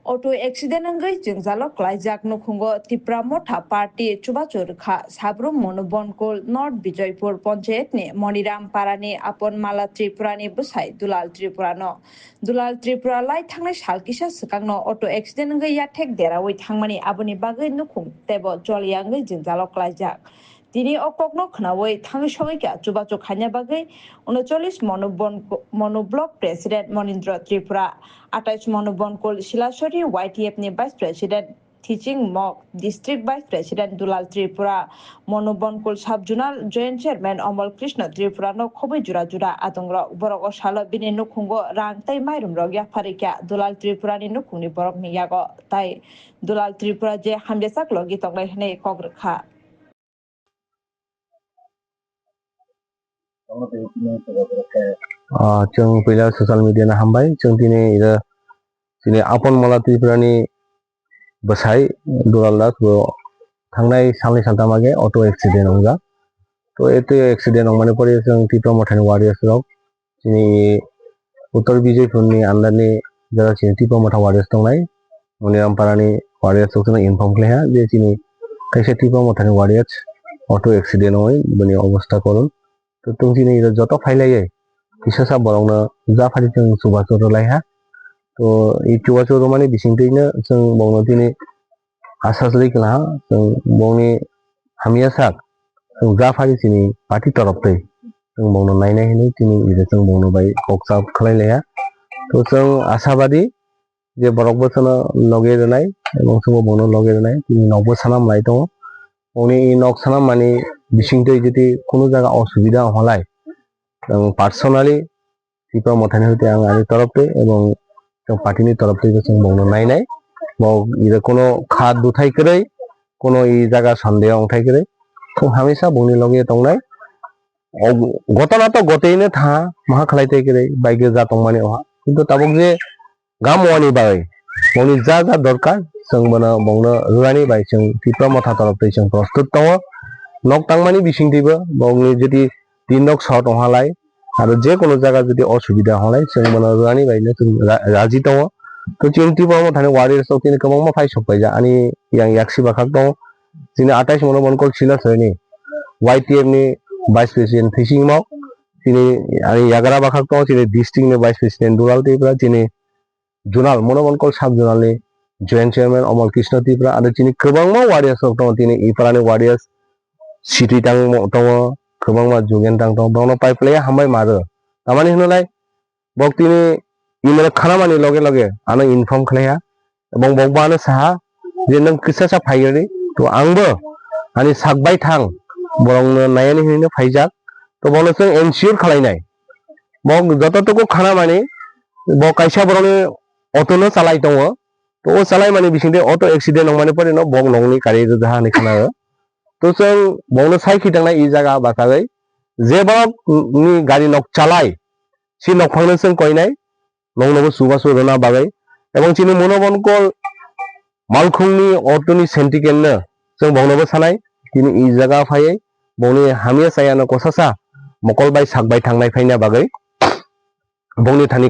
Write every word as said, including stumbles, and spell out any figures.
Auto accident wngwi jwngjalo klaijak nukhungo Tipra Motha Party chubachu rwkha Sabrum Monu Bonkol North Bijoypur Ponchayat ni Moniram Parani Apon Mala Tripura ni bwsai Dulal Tripura no. Dulal Tripura lai thangnai sal kisa swkang no auto accident wngwi yathek derawi thangmani, aboni bagwi nukhung teibo choliya wngwi jwngjalo klaijak. Tini o kokno khwnawi thangwi sogwi kha chubachu khaina bagwi unochollis Monu Bon-, Monu Block President Monindra Tripura, atais Monu Bonkol Silasori Y T F ni Vice President Thiching Mok, District Vice President Dulal Tripura, Monu Bonkol Sub Zonal Joint Chairman Omol Krishna Tripura no khobwi jura jura atongrok. Borok o salo bini nukhungo rang tei mairum rok yapharwi kha Dulal Tripura ni nukhungni borok ni yago, tai Dulal Tripura je hamjachak logi tongnai hwnwi kok rwkha. Ah, chwng puila social media no hambai. Chwng tini ira chini Apon Mala Tripura ni bwsai Dural Das bo thangnai salni saltam age auto accident wngjak. To auto accident wngmani pore chwng Tipra Mothani warriors rok chini Uttor Bijoypur ni under ni jara chini Tipra Motha warriors tongnai, Moniram Parani warriors rok chwngno inform khlaiha je chini kaisa Tipra Mothani warriors auto accident oi bini obostha korun. To tong chini iro joto phailaiwi kisa sa borokno japhari chwng chubachu rwlaiha. To i chubachu rwmani bisingtwino chwng bongno tini asa chwlwi kwlaha, chwng bongni hamya sak chwng japhari chini party torof twi chwng bongno nainai hinwi tini iro chwng bongno bai kok chap khlai laiha. To chwng asabadi je borok bo chwngno logi rwnai, ebong chwngbo bono logi rwnai, tini nokbo sana mwlai tongo. Bongni nok sana mani bisingtwi jodi kunu jaga osubida wng halai, ang personally Tipra Mothani hoite ang ani torof twi ebong chwng party ni torof twi chwng bongno nainai. Bo ire kono kha duthai kwrwi, kono i jaga sondeho wngthai kwrwi, chwng hamisa bongni logi tongnai. O gotona to goteyno tha, maha khlai tei kwrwi, bai gija tongmani oha. Kintu tabuk je gam wani bai bongni ja ja dorkar, chwng bono bongno rwani bai chwng Tipra Motha torof twi chwng prostut tongo. Nok tangmani bisingtwibo bongni jodi tin nok sot wng halai, aro je kono jaga jodi osubida wng halai, chwng bono rwani bai no chwng ra-, raji tongo. To chwng Tipra Mothani warriors rok chini kwbangma phai sok paijak, ani yang yaksi bakhak tongo. Chini atais Monu Bonkol Silasori ni Y T F ni Vice President Thicing Mok, chini ani yagra bakhak tongo, chini district ni Vice President Dural Tripura, chini Zonal, Monu Bonkol Sub Zonal ni Joint Chairman Omol Krishna Tripura, aro chini kwbangma warriors rok tongo, tini Iparani warriors, Sitwi tang mo-, tongo, kwbangma Jugen tang tongo, borokno pai phlaiya hambai ma rw. Tamani hwnwi lai, bok tini email khanamani loge loge ano inform khlaiha, ebong bokbo ano saha je nwng kisa sa phaigwladi, to angbo ani sak bai thang, borokno nayani hinwi no phaijak, to bono chwng ensure khlainai. Bok joto tuku khanamani, bo kaisa borokni auto no chalai tongo. To o chalaimani bisingtwi auto accident wngmani pore no bok nokni kari rwjaha hinwi khna o. To chwng bokno sai khitangnai i jaga bachagwi, je borok ni gari nok chalai, si nokphangno chwng koinai, noknobo chubachu rwna bagwi. Ebong chini Monu Bonkol malkhungni auto ni sentiment no chwng boknobo sanai, tini i jaga phaiwi bokni hamya chayano kosasa mokol bai sak bai thangnai phaina bagwi. Bokni thani